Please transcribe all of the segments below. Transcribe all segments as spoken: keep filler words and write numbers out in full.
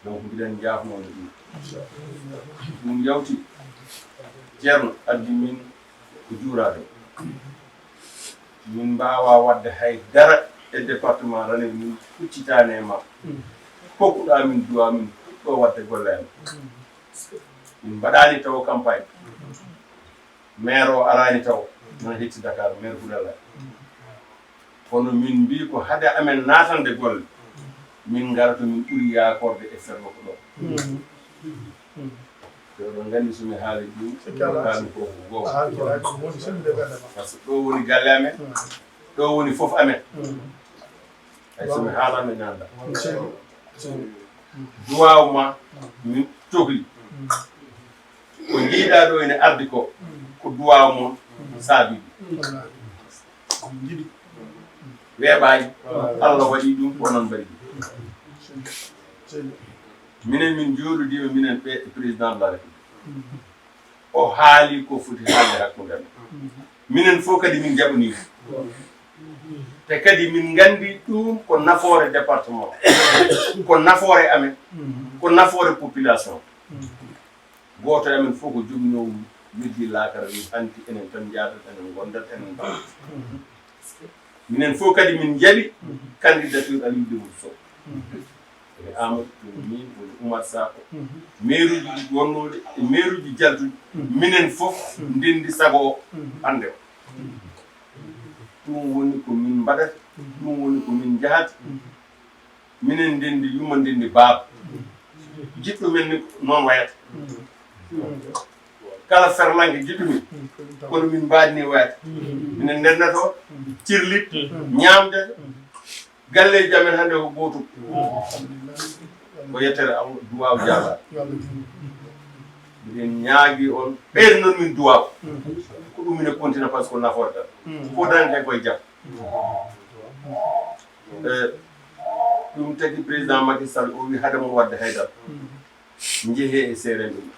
Donc, mbiɗen njaafnoo mo ɗum. Ɗum yawti, Ceerno addi min ko juuraade. Min mbaawaa waɗde hay dara e département Ranérou, min huccitaani e ma. Kokkuɗaa min duwaaw, min puɗɗoo waɗde golle amen. Min mbaɗaani tawo campagne. Maire o araani tawo, no hetti Dakar, maire Boudalaye. Kono min mbii ko hade amen naatande golle, min ngara to min ɓuri yaakorde e ferlo ko ɗo. Te oɗon nganndi so mi haali ɗum, haalmi ko ko gooto. Par ce que ɗo woni galle amen, ɗo woni fof amen. Hay so mi haalaama, mi anndaa. Duwaaw ma min cohli. Ko njiiɗaa ɗo ene ardi ko, ko duwaaw mon saabii ɗum. Weeɓaani, Allah waɗi ɗum, ko onon mbaɗi ɗum. Minen min njooɗodiima, minen ɓe e président de la République. O haali ko foti haalde hakkunde amen. Minen fof kadi min njaɓanii ɗum. Te kadi min nganndi ɗum ko nafoore département, ko nafoore amen, ko nafoore population. Gooto e amen fof ko joginoowo weddi laakara, wi hanti enen tan njaadata, enen ngondata, enen mbaɗata. Minen fof kadi min njaɓi candidature Aliou Dembourou Sow. E Amadou, woni min, woni Oumar Sakho. Mairuuji ɗi wonnooɗi e mairuuji jaltuɗi, minen fof ndenndi sago o hannde o. Ɗum woni ko min mbaɗata, ɗum woni ko min njahata. Minen ndenndi yumma, ndenndi baaba. Jiɗɗo men ni noon wayata. Kala ferlanke jiɗɗo min, kono min mbaadi ni wayata. Minen ndennata o, cirlit, ñaamde, galleeji amen hannde ko gootum. Ko yettere Allah, duwaaw jaabaa. Mbiɗen ñaagi on, ɓeyde noon min duwaaw. Ko ɗum minen kontina, par ce que nafoore tan. Ko dañde koye jam. E, ɗum tagi président Macky Sall, o wi hade mo waɗde haydara. Njehee e seerenɓe mum.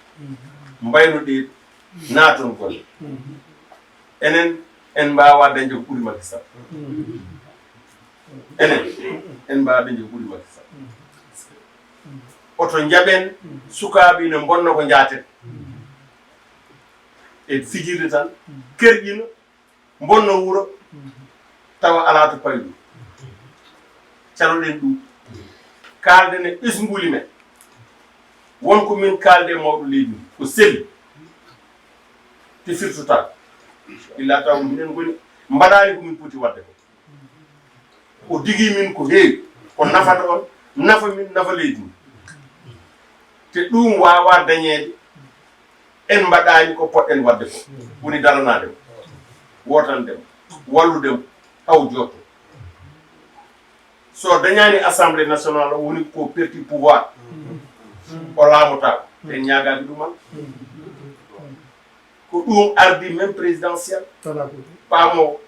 Mbaynoɗee, naaton golle. Enen, en mbaawaa dañde ko ɓuri Macky Sall. Enen, en mbaawaa dañde ko ɓuri Macky Sall. Oto njaɓen sukaaɓe ina mbonna ko njaaten. E fijirde tan, kerƴina, mbonna wuro, tawa alaa to pawi ɗum. Caloɗen ɗum. Kaalden e ɓesnguuli men. Won ko min kaaldi e mawɗo leydi ndi, ko selli. Te firtotaako. Illa taw minen ngoni, mbaɗaani ko min poti waɗde ko. O digi min ko heewi, ko nafata on, nafa min, nafa leydi ndi. Te ɗum waawaa dañeede, en mbaɗaani ko poɗɗen waɗde ko. Woni daranaade mo, wootande mo, wallude mo, taw jotto. So dañaani Assemblée nationale, o woni ko perti pouvoir. O laamotaako. En ñaagaaki ɗum Allah. Ko ɗum ardi même présidentiel. Paamoo.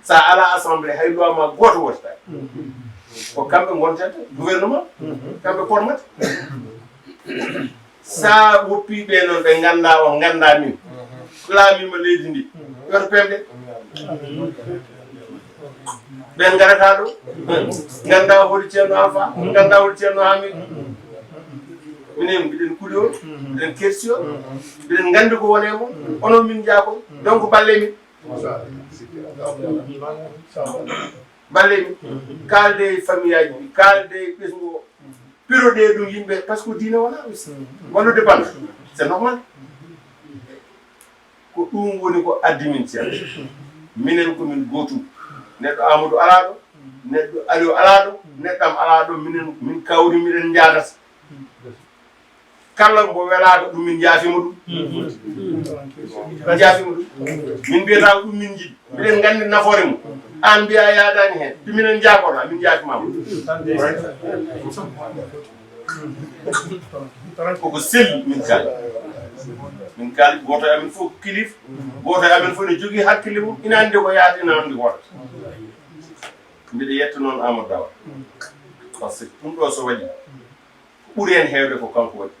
Sa alaa assemblée, hay loi ma gooto wootataake. Ko kamɓe ngontata gouvernement, kamɓe formata. Sa woppi ɓe noon, ɓe ngannda on, ngannda min. Laamima leydi ndi. Yoto pemɗe. Ɓen ngarata ɗo. Ngannda holi Ceerno Alpha, ngannda holi Ceerno Hamidou. Minen mbiɗen kuli on, mbiɗen kersi on, mbiɗen nganndi ko woni e mon. Onon min njaako, donc balle min. Balle min. Kaalde e famiyaaji ɗi, kaalde e ɓesngu o. Piroɗe ɗum yimɓe, par ce que diine wona aussi. Wallude bana, c'est normal. Ko ɗum woni ko addi min, Ceerno. Minen ko min gootum. Neɗɗo Amadou alaa ɗo, neɗɗo Aliou alaa ɗo, neɗɗo am alaa ɗo, minen min kawri, miɗen njaadata. Kala mbo welaaka ɗum, min njaafima ɗum. Min njaafima ɗum. Min mbiyata ko ɗum min njiɗi. Mbiɗen nganndi nafoore mum. Aan mbiya yaadaani heen. Ɗum minen njaakoɗa, min njaafima ɗum. Koko selli min kaali. Min kaali, gooto e amen fof ko kilifa. Gooto e amen fof ne jogii hakkille mum. Ina anndi ko yaata, ina anndi ko waɗata. Mbiɗa yetta noon Amadou Dawa. Par ce que ɗum ɗo so waɗi, ko ɓuri heen heewde ko kanko waɗi.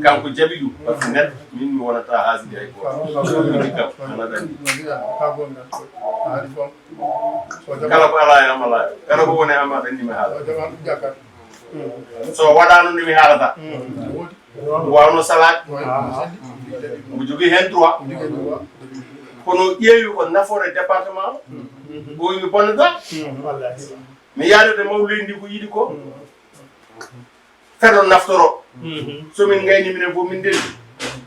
Kanko jaɓi ɗum, par ce que neɗɗo, min mi wonata haasidi hay gooto. Ɗum kam, ana ɗanndi. Kala ko alaa e am alaa, kala ko woni e am aɗa anndi mi haala. So waɗaano nde mi haalata. Ngu waawno salaade. Ngu jogii heen droit. Kono ƴeewi ko nafoore département o. Ɓooyi mi bonnata. Mi yaadata e mawɗo leydi ndi ko yiɗi ko. Feɗo naftoro. So min ngayni minen fof min ndendi.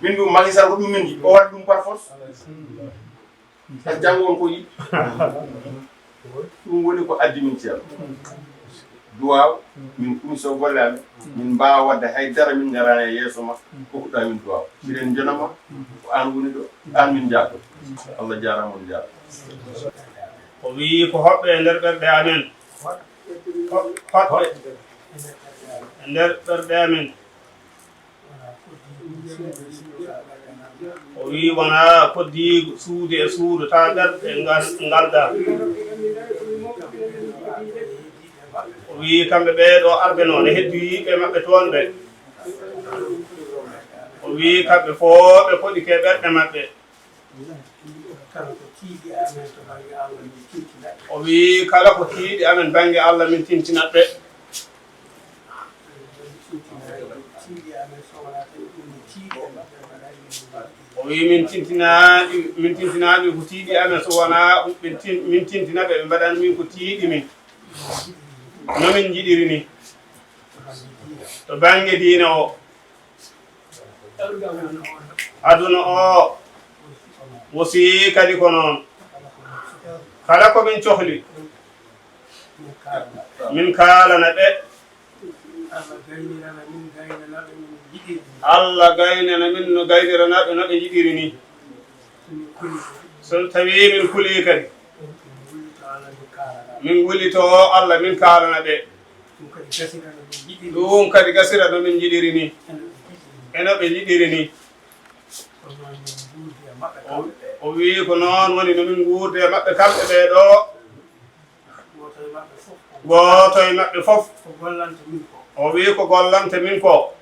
Min mbiyu Macky Sall ko ɗum min njiɗi. O waɗa ɗum par force. Par janngo on ko yiɗi. Ɗum woni ko addi min ceerno. Duwaaw, min kumi so golle amen. Min mbaawa waɗde hay dara min ngaraani e yeeso ma. Kokkuɗaa min duwaaw. Miɗen jonama, ko aan woni ɗo, aan min njaafo. Allah jaaraama, on njaaraama. O wiyi ko hoɓɓe e nder ɓerɗe amen. Ho-, hoɓɓe e nder ɓerɗe amen. O wiyi wonaa koddiigu suude e suude taa ɓerɗe ngal-, ngaldaa. O wiyi kamɓe ɓee ɗo arɓe noon e heddiiɓe maɓɓe toon ɓe. O wiyi kamɓe fof ɓe koɗike ɓerɗe maɓɓe. Kala ko tiiɗi amen to bannge Allah min tintinat ɓe. O wiyi kala ko tiiɗi amen bannge Allah min tintinat ɓe. Min tintinat ɓe, tiiɗi amen so wonaa tan ɗum no tiiɗi e maɓɓe mbaɗani min no mbaɗi. O wiyi min tintinaani, min tintinaani ko tiiɗi amen so wonaa ɓe tin-, min tintina ɓe ɓe mbaɗani min ko tiiɗi min. No min njiɗiri ni. To bannge diine o. Aduna o wosi kadi ko noon. Kala ko min cohli, min kaalana ɓe. Allah gaynana min no gaynirana ɓe no ɓe njiɗiri ni. So tawii min kulii kadi, min ngullito Allah, min kaalana ɓe. Ɗum kadi gasira no min njiɗiri. Ɗum kadi gasira no min njiɗiri ni. E no ɓe njiɗiri ni. E no ɓe njiɗiri ni. Kono noon min nguurdi e maɓɓe kamɓe ɓe. O, o wiyi ko noon woni no min nguurdi e maɓɓe kamɓe ɓee ɗo. Gooto e maɓɓe fof ko, gooto e maɓɓe fof ko gollanta min ko. O wiyi ko gollanta min ko.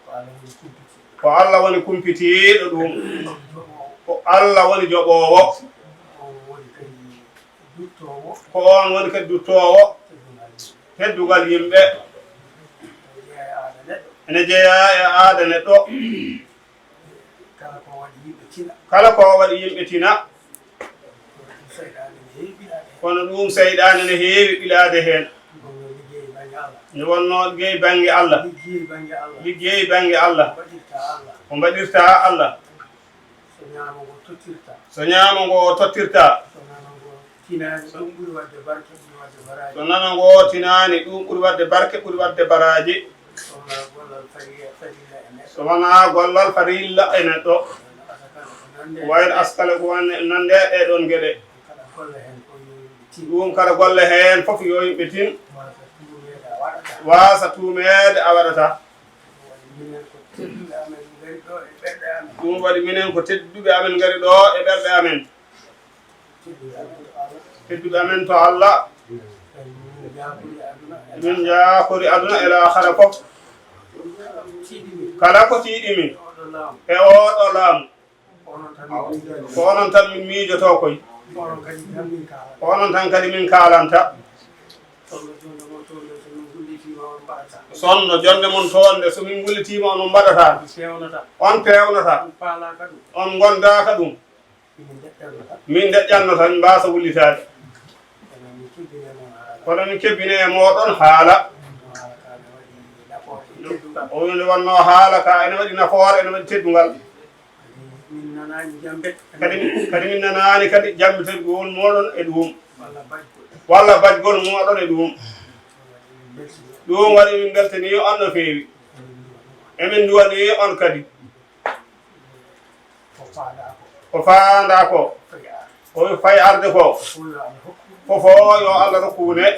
Ko Allah woni kumpiti. Ko Allah woni kumpitiiɗo ɗum. Joɓoowo. Ko Allah woni joɓoowo. Ko on woni kadi duttoowo. Ko on woni kadi duttoowo. Teddungal yimɓe. Teddungal yimɓe. Ene jeyaa e aada neɗɗo. Ene jeyaa e aada neɗɗo. Kala ko waɗi yimɓe tina. Kala ko waɗi yimɓe tina. Kono ɗum seyɗaane ne heewi ɓilaade heen. Kono ɗum seyɗaane ne heewi ɓilaade heen. Nde wonnoo liggey bannge Allah. Nde wonnoo liggey bannge Allah. Liggey bannge Allah. Liggey bannge Allah. Ko mbaɗirta Allah. Ko mbaɗirta Allah. So ñaamo ngo tottirta. So ñaamo ngo tottirta. So nano ngo tinaani, ɗum ɓuri waɗde barke, ɓuri waɗde baraaji. So nano ngo tinaani, ɗum ɓuri waɗde barke, ɓuri waɗde baraaji. So wonaa gollal fari-, farilla e neɗɗo. So wonaa gollal farilla e neɗɗo. Wayno asakal ko nande. Wayno asakal ko wan-, nande e ɗoon geɗe. Kala golle heen ko yo yimɓe tin. Ɗum kala golle heen fof yo yimɓe tin. Waasa tuumeede a waɗata. Waasa tuumeede a waɗata. Ɗum waɗi minen ko tedduɓe amen ngari ɗo e ɓerɗe amen. Ɗum waɗi minen ko tedduɓe amen ngari ɗo e ɓerɗe amen. Tedduɓe amen to Allah. Tedduɓe amen to Allah. Min njaakori aduna e laakhara. Min njaakori aduna e laakhara fof. Kala ko tiiɗi min. Kala ko tiiɗi min. E oɗo laamu. E oɗo laamu. Ko onon tan min miijotoo. Ko onon tan min miijotoo koy. Ko onon kadi tan min kaalanta. Ko onon tan kadi min kaalanta. Sonno jonde mon toon nde, so min ngullitiima, on mbaɗataa. Sonno jonde mon toon nde, so min ngullitiima, on mbaɗataa. On peewnata. On peewnata. On paalaaka ɗum. On ngondaaka ɗum. Min ndeƴƴanno tan. Min ndeƴƴanno tan, mbaasa wullitaade. Kono min kebbine mon haala. Kono min kebbine e mooɗon haala. Wonno haala ka ne waɗi nafoore e teddungal. O wiyi nde wonnoo haala ka ene waɗi nafoore, ene waɗi teddungal. Kadi min nanaani jambe. Kadi, kadi min nanaani kadi jambe teddungal mooɗon e ɗum. Walla bajgol. Walla bajgol mooɗon e ɗum. Ɗum waɗi min mbeltanii on no feewi. Emin nduwanii on kadi. Ko faandaa ko. Ko faandaa ko. Fay arde. O wi fay arde ko. Fof yo Allah hokku. Fof yo Allah rokku ne.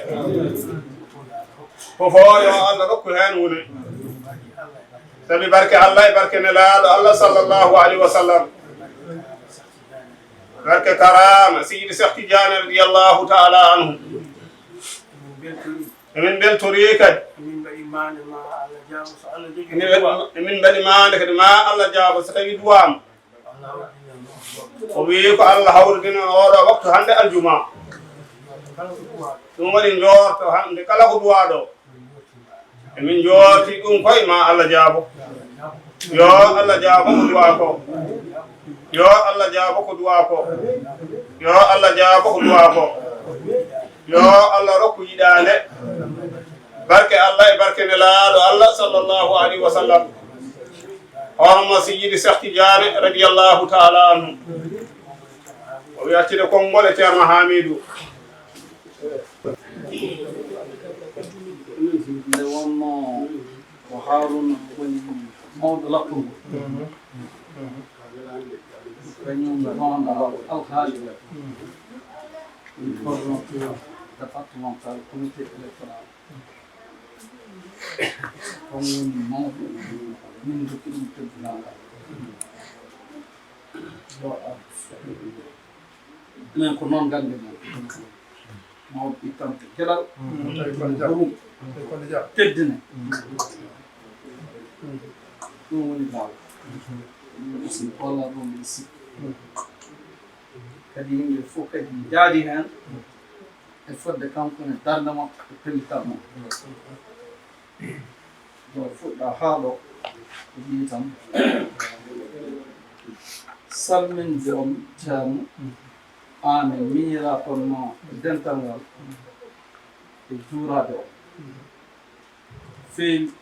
Fof yo Allah hokku. Fof yo Allah rokku heen wune. Sabi barke Allah e barke Nelaaɗo Allah sallallahu alayhi wa sallam. Barke karaama Seydi Cheikh Tidiane radiyallahu ta'ala anhu. Emin mbeltorii kadi. Emin mbaɗi maande ma Allah jaabo so Allah jogii duwaaw. Emin mbaɗi maande kadi ma Allah jaabo so tawii duwaama. O wiyi ko Allah hawridini oɗo waktu hannde aljuma. Ɗum waɗi njoorto hannde kala ko duwaaɗo. Emin njooti ɗum koye ma, Allah jaabo. Yo Allah jaabo ko du'a ko. Yo Allah jaabo ko du'a ko. Yo Allah jaabo ko du'a ko. Yo Allah rokku yiɗaande. Barke Allah e barke Nelaaɗo Allah sallallahu alayhi wa sallam. Hormo Seydi Cheikh Tidiane radiyallahu ta'ala anhu. O wi accide konngol e Ceerno Hamidou. Nde wonnoo ko Haaruna woni mawɗo lappo ngo, kañum noon alhaali coordonnateur départemental comité électoral, on woni mawɗo, min ndokki ɗum tribunal. Ɗo ar enen ko noon nganndi men. Mawɗo ittante kelal, Tawi kono jam. Hurum, Tawi kono jam. Teddine. Ɗum woni laawol. Ɗum aussi golla ɗum e sikki. Kadi yimɓe fof kadi njaadi heen e fodde kanko ne darnde makko e pellital makko. Ɗo fuɗɗa haa ɗo ko ɓii tan. Salminde on ceerno, aan e miñiraaɓe ma e dental ngal, e juuraade on. Feewi.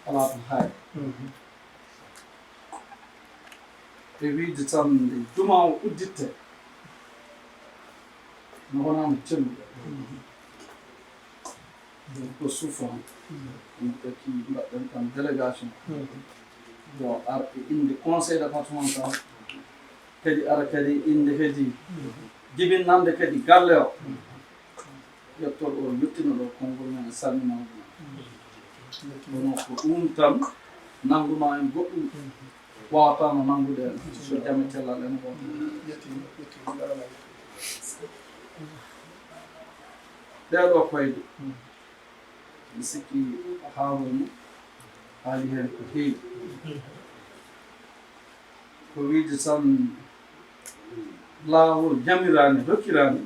Alaa ko haay. E wiide tan nde jumaa o udditte, no wonaano celluɗo. Ɗum ko souffrant. Ɗum taki mbaɗɗen tan délégation. Yo ar e innde conseil départemental, kadi ara kadi innde kadi jibinande kadi galle o. Ƴettoɗo o yettina ɗo konngol men e salminaango ma. Kono ko ɗum tan nanngunoo en goɗɗum. Wawataano nanngude en so jam e cellal ene won. Ɗee ɗoo koyɗe, mi sikki Haaruna haali heen ko heewi. Ko wiide tan laawol jamiraani, rokkiraani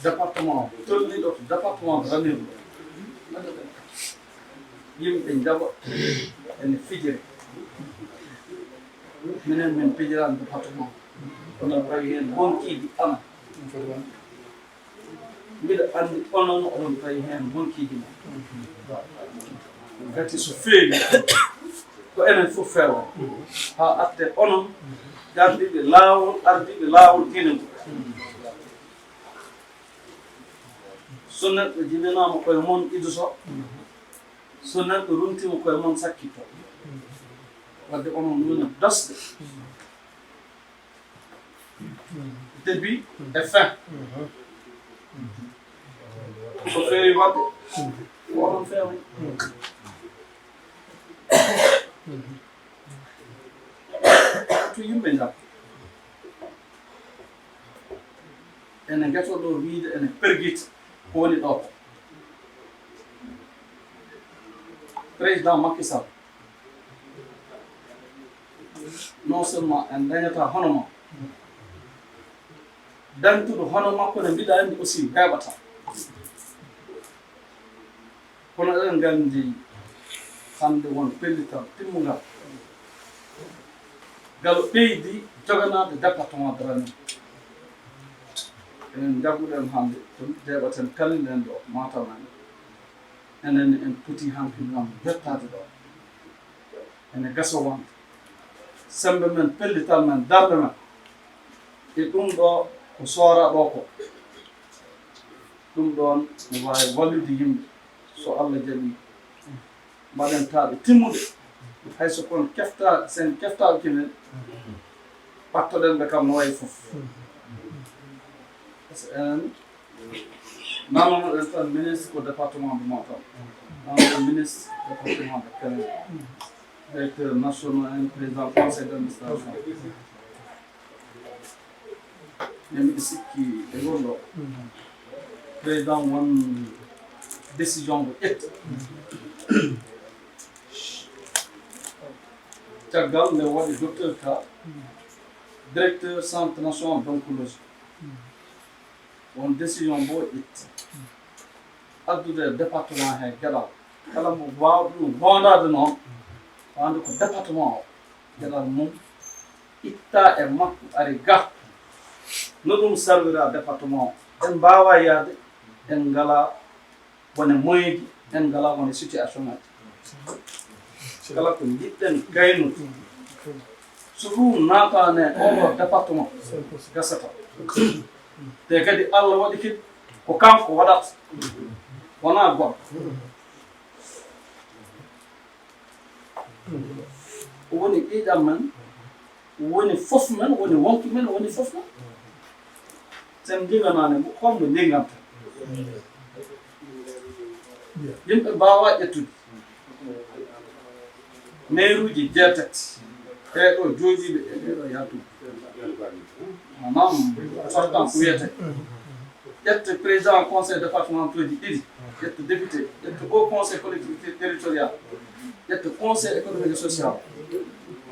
département, tolniiɗo to département de Ranérou. Yimɓe njaɓa ene fijira. Minen min pijiraani département. Kono tawi heen bonkiiji ana. Mbiɗa anndi onon oɗon tawi heen bonkiiji mon. Gati so feewi ko enen fof feewa. Haa atte onon gardiiɓe laawol, ardiiɓe laawol diine ngo. So neɗɗo jibinaama koye mon idoto, so neɗɗo runtiima koye mon sakkito. Wadde onon ngoni dasɓe début e fin. So feewi wadde, ko onon feewi. To yimɓe ngal ene ngeto ɗo wiide ene pergita ko woni ɗo ko. Président Macky Sall, non seulement en dañata hono makko, dañtuɗo hono makko ne mbiɗa anndi aussi weeɓata. Kono eɗen nganndi hannde won pellital timmungal ngal o ɓeydi joganaade département de Ranérou. Enen njagguɗen hannde to weeɓaten kallilen ɗo Matam en. Enen en poti hanki ngam yettaade ɗo. Ene gasa wonde semmbe men, pellital men, darnde men e ɗum ɗo ko soora ɗo ko. Ɗum ɗoon no waawi wallude yimɓe so Allah jaɓii. Mbaɗen taaɓe timmuɗe hay so kon kefta, sen keftaaki men, ɓattoɗen ɓe kam no wayi fof. Par ce que enen nanano ɗen tan ministre ko département de Matam, nanano ministre département de Kelle, directeur national en, président conseil d'administration. Mais mbiɗa sikki e ngol ɗo président won décision mo ƴetti. Caggal nde waɗi docteur Ka, directeur centre national d'oncologie, won décision mbo ƴetti. addude e département he geɗal. Kala mo waawɗo ɗum hoondaade noon, waande ko département o, geɗal mum itta e makko ari ga. No ɗum servira département o? En mbaawaa yahde, en ngalaa wone moyens ji, en ngalaa wone situation ngaji. Kala ko njiɗɗen gaynude, so ɗum naataani e oɗo département, gasata. Te kadi Allah waɗi kadi ko kanko waɗata, wonaa goɗɗo. O woni ƴiiƴam men, o woni fof men, o woni wonki men, o woni fof men. Sen ndinganaani mo, holno ndinganten? Yimɓe mbaawaa ƴettude mairuuji jeetati, ɓee ɗo jooɗiiɓe e ɓee ɗo yaltuɓe. Maanaam, sortant ko wiyetee. Ƴette président conseil départemental ji ɗiɗi, ƴette député, ƴette haut conseil collectivité territorial, ƴette conseil économique et social.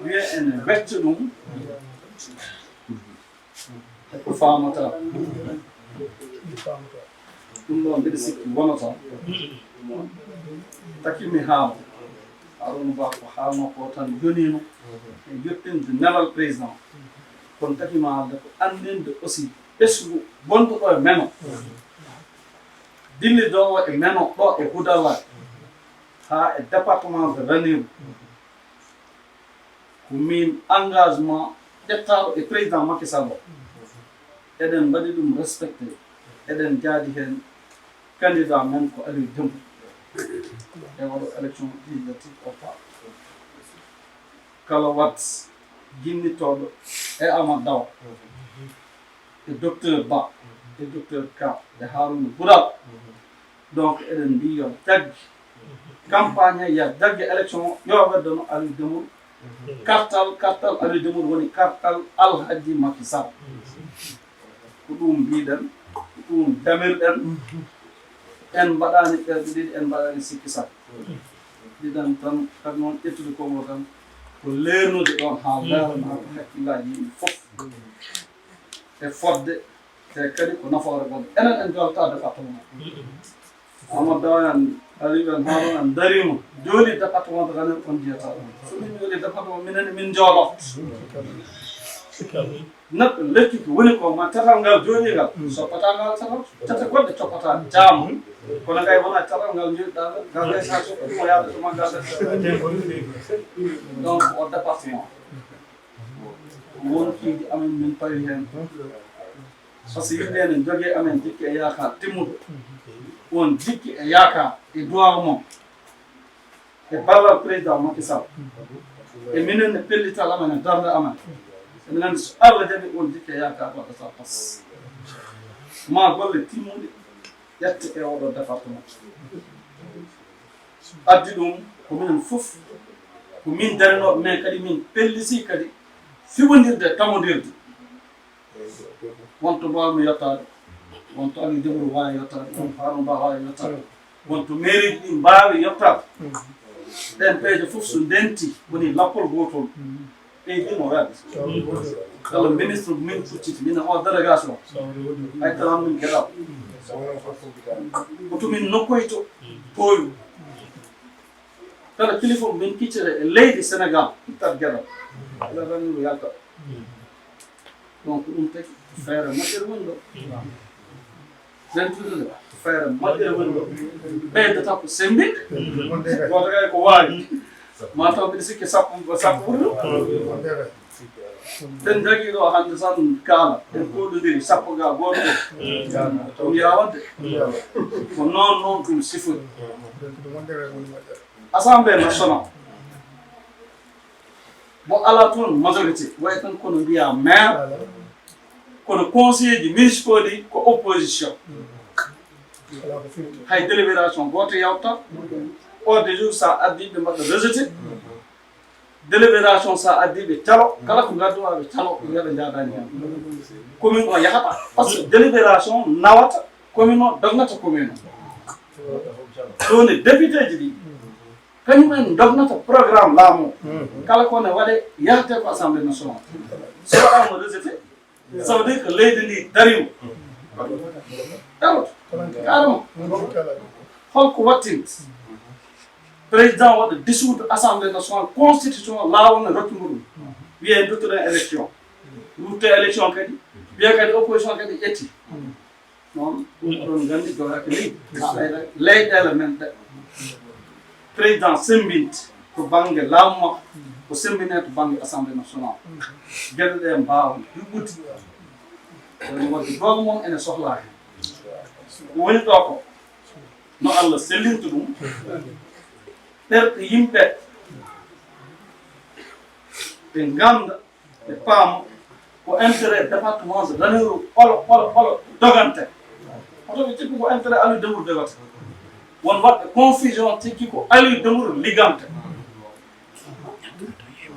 Wiye ene wecca ɗum, ko faamata. Ɗum ɗoon mbiɗa sikki wonata. Takimi haala. Harouna Ba ko haalno ko tan yoniino e yettinde nelal président. Kono takima haalde ko anndinde aussi ɓesngu bonɗo ɗo e men o. Dillidoowo e men o ɗo e Houdallaye haa e département de Ranérou. Ko min engagement ƴettaaɗo e président Macky Sall o. Eɗen mbaɗi ɗum respecté. Eɗen njaadi heen candidat men ko Aliou Dembourou. E oɗo élection législative o faa. Kala wat jinnittooɗo e Amadou Dawa, e docteur Ba, e docteur Ka, e Harouna Bourama. Donc, eɗen mbiya yo jagge campagne, yo jagge élection, yo weddano Aliou Dembourou. Kartal, kartal Aliou Dembourou woni kartal Alhaji Macky Sall. Ko ɗum mbiɗen, ko ɗum damirɗen. En mbaɗaani ɓerɗe ɗiɗi, en mbaɗaani sikki sakko. Mbiɗen tan, kadi noon ƴettude konngol tan, ko leernude ɗoon haa leera, haa ko hakkillaaji yimɓe fof. E fodde, te kadi ko nafoore gonɗo. Enen en jolta département. Amadou Dawa en, Aliou en, Harouna en ndariima, jooli département de Ranérou on njiyata ɗum. So min jooli département, minen min njoolot. Neɗɗo lekki ko woni ko ma tatal ngal jooɗi ngal. Soppata ngal tatal, tata goɗɗe coppata jaam. Kono kay wona tatal ngal njoɗɗa ngal, ngal kay sa soɓi mo yaade to ma ngal. Donc, o département. Wonkiiji amen min pawi heen. Par ce que yimɓe ene njogii amen jikke e yaakaar timmuɗo. Won jikke e yaakaar e duwaaw mon. E ballal président Macky Sall. E minen e pellital amen e darnde amen. Eɗen anndi so Allah jaɓi won jikke e yaakaar waɗata pas. Ma golle timmuɗe ƴette e oɗo département. Addi ɗum ko minen fof, ko min darinooɓe, mais kadi min pelliti kadi fiɓondirde e tamondirde. Wonto mbaawmi yettaade, wonto Aliou Dembourou waawi yettaade, wonto Harouna Ba waawi yettaade, wonto mairie ji ɗi mbaawi yettaade. Ɗeen peeje fof so ndenti, woni lappol gootol. Ɓeydi no waɗi. Kala ministre min kucciti, min o délégation. Hay tan min geɗal. Ko to min nokkoyto, toowi. Kala kilifa min kiccere e leydi Sénégal, ittat geɗal. Kala tan no yalta. Donc, ɗum tagi feere moƴƴere woni ɗo. Rentude nde, feere moƴƴere woni ɗo. Ɓeydata ko semmbinde. Gooto kay ko waawi. Ma taw mbiɗa sikki sappo, sappo ɓuri ɗum. Ɓen jogii ɗo hannde tan kaala, en koɗodiri sappo ga gooto ɗo. Ɗum yawande. Ko noon, noon ɗum sifori. Assemblée nationale. Mo alaa toon majorité, wayi tan kono mbiya maire, kono conseiller ji municipaux ɗi ko opposition. Hay délibération gooto yawta, ordre du jour sa addi ɓe mbaɗa rejeté, délibération sa addi ɓe calo, kala ko ngadduɗa ɓe calo, ɓe mbiya ɓe njaadaani heen. Commune o yahata, par ce que délibération nawata commune o, dognata commune o. Ɗo ne député ji ɗi, kañum en dognata programme laamu o. Kala ko ne waɗe, yahate ko assemblée nationale. So waɗaama rejeté, ça veut dire que leydi ndi dariima. Daroto, carrément. Holko waɗtinta président waɗa dissoudre assemblée nationale, constitution, laawol ne rokki mo ɗum? Wiyee duttoɗen élection, rutte élection kadi. Wiyee kadi opposition kadi ƴetti. Noon ɗum ɗon nganndi jogaaki leydi. Leyɗeele men ɗe, président semmbinta ko bannge laamu makko, ko semmbinee to bannge assemblée nationale. Geɗe ɗe mbaawa yuɓɓude. Kono waɗde goomu mon ene sohlaa heen. Ko woni ɗo ko, no Allah sellinta ɗum, ɓerɗe yimɓe ɓe ngannda, ɓe paama ko intérêt département de Ranérou ɓolo ɓolo ɓolo dogante. Hoto ɓe cikku ko intérêt Aliou Dembourou dogata. Won waɗɓe confusion, cikki ko Aliou Dembourou liggante.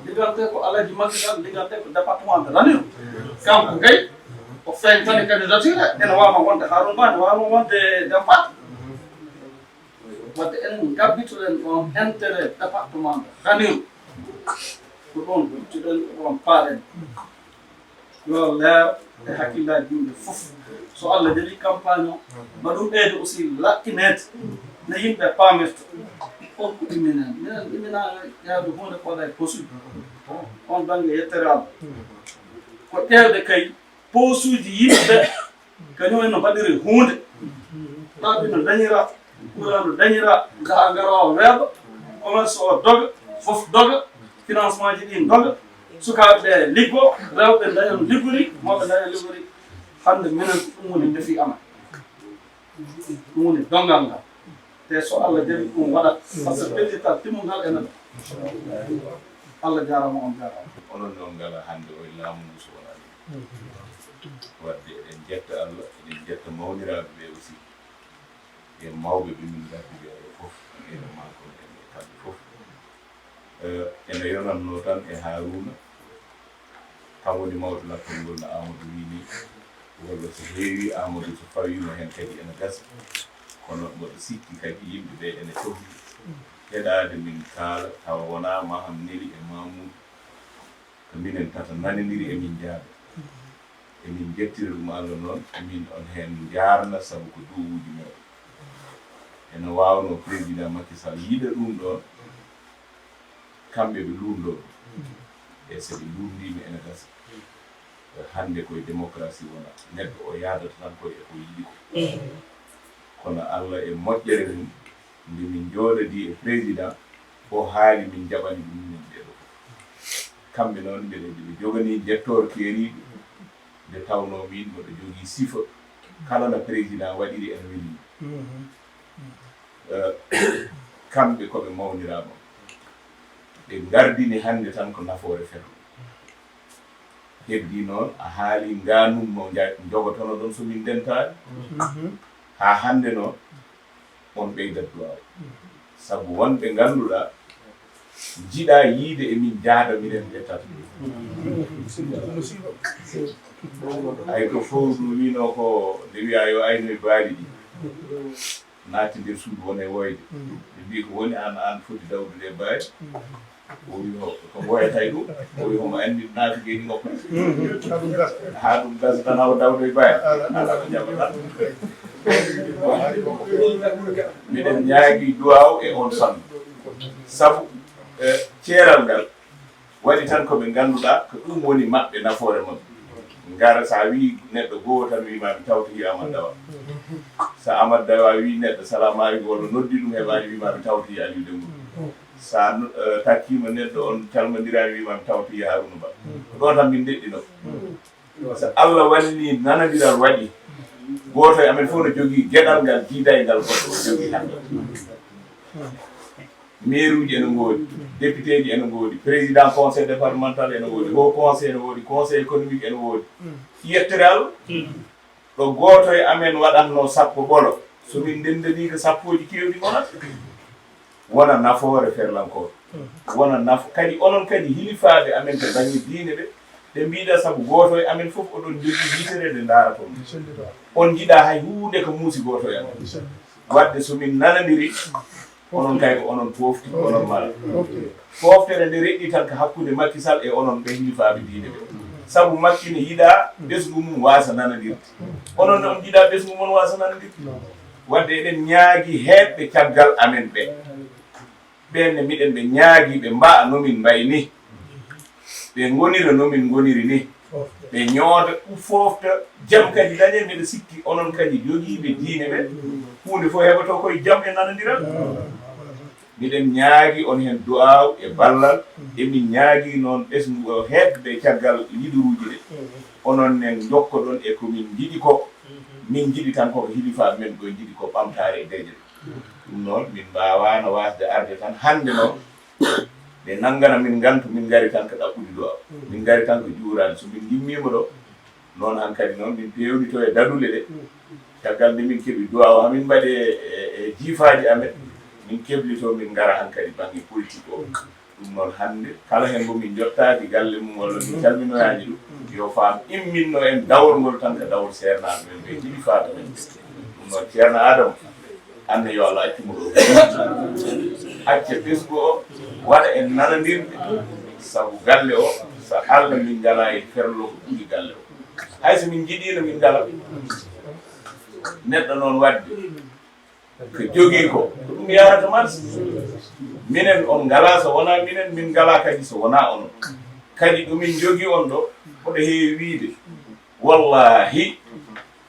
Liggante ko Alhaji Macky Sall, liggante ko département de Ranérou. Kanko kay o feeñtani candidature, ene waawma wonde Harouna Ba, ene waawma wonde Dame Pathé. Wadde en ngabbitoɗen ɗon intérêt département de Ranérou. Ko ɗon huccuɗen, ko ɗon paaɗen. Yo leer e hakkillaaji yimɓe fof. So Allah jaɓi campagne o, ma ɗum ɓeyde aussi laɓɓineede, no yimɓe paamirta. On ko ɗuminani. Minen ɗuminani yaade huunde ko waɗa e posuji. On bannge yettere Allah. Ko ƴeewde kay posuji yimɓe, kañum en no mbaɗiri huunde. Laabi no dañira, courant no dañira, njaha ngara o weeɓa, commerce o doga, fof doga, financement ji ɗi doga, sukaaɓe ɓe liggo, rewɓe daña no liggori, mawɓe daña no liggori. Hannde minen ko ɗum woni defi amen. Ɗum woni donngal ngal. Te so Allah jaɓi ɗum waɗat, parce que pellital timmungal ene ɗo. Allah jaaraama, on jaaraama. Onon noon ngala hannde o e laamu ngu so wonaa ɗum. Wadde eɗen njetta Allah, eɗen njetta mawniraaɓe ɓe aussi. E mawɓe ɓe min ngardi ɓe ɗo fof, en e makko, en e kamɓe fof. Eh, ene yonatnoo tan e Haaruuna, kam woni mawɗo lappol ngol no Amadou wiyi nii, walla so heewii Amadou so fawiima heen kadi ene gasa, kono mboɗo sikki kadi yimɓe ɓe ene cohli heɗaade min kaala tawa wonaa Maham Neli e Mamoudou, ko minen tata nanondiri e min njaada. Emin njettira ɗum Allah noon, emin on heen njaarna sabu ko duwawuuji meeɗen. Ene waawnoo président Macky Sall yiɗa ɗum ɗoon, kamɓe ɓe luunndoo ɗum. E so ɓe luunndiima ene gasa. Hannde koye démocratie wona, neɗɗo o yaadata tan koye e ko yiɗi ko. Kono Allah e moƴƴere mum, nde min njooɗodii e président, o haali min njaɓani ɗum minen ɗee ɗoo fof. Kamɓe noon mbeɗa, mbeɗa joganii njettoor keeriiɗo, nde tawnoo miin mboɗo jogii sifa kala no président waɗiri ene weli mi. Eh, kamɓe ko ɓe mawniraama, ɓe ngardini hannde tan ko nafoore fedde. Heddii noon a haalii ngaanun mo nja-, njogotono ɗon so min ndentaani. Haa hannde noon on ɓeydat duwaaw. Sabu wonɓe ngannduɗaa njiɗaa yiide e min njaada minen ɓe tata. Hay ko fowru wiinoo ko nde wiyaa yo aynoy baali ɗi. Naati nder suudu wona e woyde. Ɓe mbii ko woni aan, aan foti dawdude e baali. O wi ho, ko woyata e ɗum? O wi homo anndi naati geeni makko. Haa ɗum gasa tan hawa dawdo e baali. Alaa ko jaɓata. Miɗen ñaagi duwaaw e on fannu. Sabu, eh, ceeral ngal waɗi tan ko ɓe ngannduɗaa ko ɗum woni maɓɓe nafoore maɓɓe. Ngara so a wii neɗɗo gooto tan wii ma mi tawtoyi Amadou Dawa. So Amadou Dawa wii neɗɗo salaamu aleykum walla noddi ɗum heɓaani wii ma mi tawtoyi Aliou Dembourou. So a no-, eh, takkiima neɗɗo on calmondiraani wii ma mi tawtoyi Harouna Ba. Ko ɗo tan min ndeɗɗinoo. So Allah wallii nanondiral waɗi, gooto e amen fof no jogii geɗal ngal jiidayngal goɗɗo o jogii hannde. Mairuuji ene ngoodi, députéji ene ngoodi, président conseil départemental ene woodi, haut conseil ene woodi, conseil économique ene woodi. Yettere Allah, ɗo gooto e amen waɗatnoo sappo ɓolo, so min ndenndanii ko sappooji keewɗi ngonata, wona nafoore ferlankooɓe, wona nafo kadi onon kadi hilifaaɓe amen to bannge diine ɓe, ɓe mbiɗa sabu gooto e amen fof oɗon njogii yitere nde ndaaraton. On njiɗaa hay huunde ko muusi gooto e amen. Wadde so min nanondiri, onon kay ko onon poofti, onon mala. Fooftere nde reɗɗi tan ko hakkunde Macky Sall e onon ɓe hilifaaɓe diine ɓe. Sabu Macky ne yiɗaa ɓesngu mum waasa nanondirde. Onon ne on njiɗaa ɓesngu mon waasa nanondirde. Wadde eɗen ñaagi heedɓe caggal amen ɓe. Ɓeen ne miɗen ɓe ñaagi ɓe mba'a no min mba'i ni. Ɓe ngonira no min ngoniri ni. Ɓe ñooda, foofta, jam kadi dañe. Miɗa sikki onon kadi jogiiɓe diine ɓe, huunde fof heɓoto koye jam e nanondiral. Miɗen ñaagi on heen du'aaw e ballal. Emin ñaagi noon ɓesngu o heedɓe caggal liduruuji ɗe. Onon ne njokkoɗon e ko min njiɗi ko. Min njiɗi tan ko ko hilifaaɓe men ɓe njiɗi ko ɓamtaare e deeƴre. Ɗum noon, min mbaawaano waasde arde tan hannde noon, ɓe nanngana min ngantu, min ngari tan ko ɗaɓɓude du'aaw. Min ngari tan ko juuraade. So min ngimmiima ɗo, noon hankadi noon, min peewnito e dadule ɗe. Caggal nde min keɓi du'aaw, haa min mbaɗi e, e, e jiifaaji amen, min keblito, min ngara hankadi bannge politique o. Ɗum noon, hannde kala heen mo min njottaaki galle mum walla min calminoyaani ɗum, yo faam imminno en dawol ngol tan ko dawol seernaaɓe men ɓe, hilifaaɓe men ɓe. Ɗum noon, Ceerno Adama, aan ne, yo Allah accu mo ɗo. Acca ɓesngu o waɗa en nanondirde, sabu galle o, so Allah min ngalaa e ferlo ko ɓuri galle o. Hay so min njiɗiino, min ngalaa. Neɗɗo noon waɗde ko jogii ko, ko ɗum yahrata marche. Minen on ngalaa so wonaa minen, min ngalaa kadi so wonaa onon. Kadi ɗo min njogii on ɗo, hoɗo heewi wiyde, wallaahi,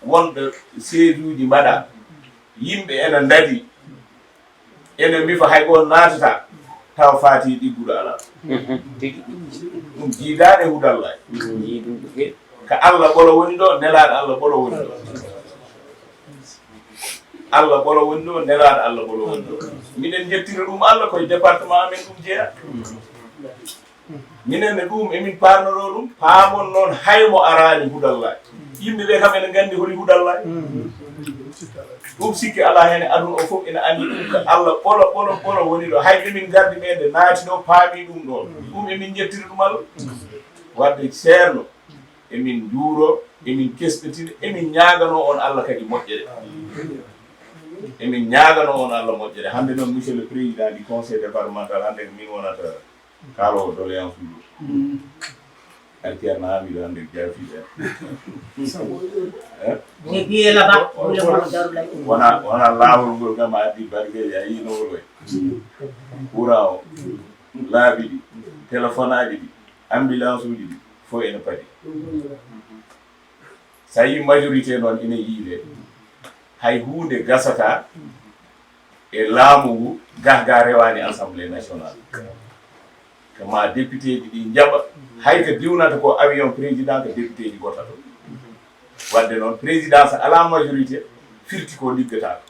wonɗo seeduuji mbaɗaa, yimɓe ena ndadi, ene mbifa hay gooto naatataa, tawa faati ɗigguɗo alaa. Tigi. Ɗum jiidaani e hudallaay. Ɗum jiiduɗo he. Ko Allah ɓolo woni ɗo, nelaaɗo Allah ɓolo woni ɗo. Allah ɓolo woni ɗo, nelaaɗo Allah ɓolo woni ɗo. Miɗen njettira ɗum Allah, koye département amen ɗum jeyaa. Minen ne ɗum emin paarnoroo ɗum, paamon noon hay mo araani hudallaay. Yimɓe ɓe kam ene nganndi holi hudallaay. Ɗum sikki alaa heen e aduna o fof ene anndi ɗum ko Allah ɓolo, ɓolo, ɓolo woni ɗo. Hay ɓe min ngardi ɓe nde naati ɗo paami ɗum ɗoon. Ɗum emin njettira ɗum Allah. Wadde Ceerno, emin njuuro, emin kesɗitina, emin ñaaganoo on Allah kadi moƴƴere. Emin ñaaganoo on Allah moƴƴere. Hannde noon, monsieur le président du conseil départemental, hannde ko min wonata kaaloowo doléance uji. An Ceerno Hamidou hannde jaafiiɗo en. Eh? J'ai bien là-bas, vous le monde Darou Laye. Wona, wona laawol ngol kam addi bargeeji, a yii no ngol wayi. Courant o, laabi ɗi, téléphone aji ɗi, ambulance uji ɗi, fof ene padi. So a yii majorité noon ene yiile, hay huunde gasata e laamu ngu, gah ga rewaani Assemblée nationale. Ko ma député ji ɗi njaɓa, hay ko diwnata ko avion président ko député ji gotato. Wadde noon, président so alaa majorité, firti ko liggataako.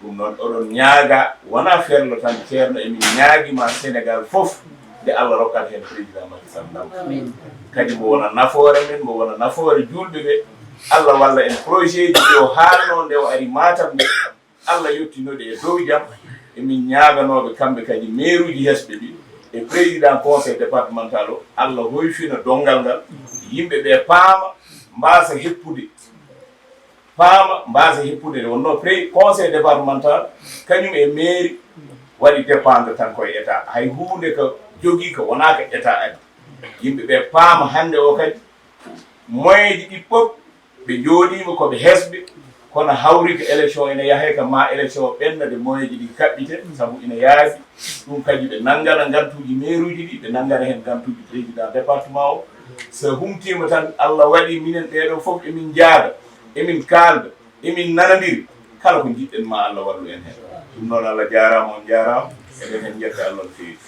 Ɗum noon, oɗon ñaaga, wonaa ferlo tan, Ceerno, emin ñaagi ma Sénégal fof, nde Allah rokkata heen président Macky Sall ndam. Kadi mo wona nafoore men, mo wona nafoore juulɓe ɓe. Allah walla en projet ji ɗi o haalno nde o ari Matam nde. Allah yottinoɗe e dow jam. Emin ñaaganooɓe kamɓe kadi meeruuji hesɓe ɗi e président conseil départemental o, Allah hoyfina donngal ngal, yimɓe ɓe paama, mbaasa heppude, paama, mbaasa heppude. Nde wonnoo pré-, conseil départemental, kañum e mairie waɗi dépendre tan koye état. Hay huunde ko jogii ko wonaa ko état addi. Yimɓe ɓe paama hannde o kadi, moyen ji ɗi fof, ɓe njooɗiima ko ɓe hesɓe, kono hawri ko élection ene yahee, ka ma élection o ɓenna de moyen ji ɗi kaɓɓite, sabu ina yaaji. Ɗum kadi ɓe nanngana ngantuuji meeruuji ɗi, ɓe nanngana heen ngantuuji président département o. So humtiima tan, Allah waɗi minen ɓeeɗo fof emin njaada, emin kaalda, emin nanondiri, kala ko njiɗɗen ma Allah wallu en heen. Ɗum noon, Allah jaaraama, on njaaraama, eɗen heen njetta Allah no feewi.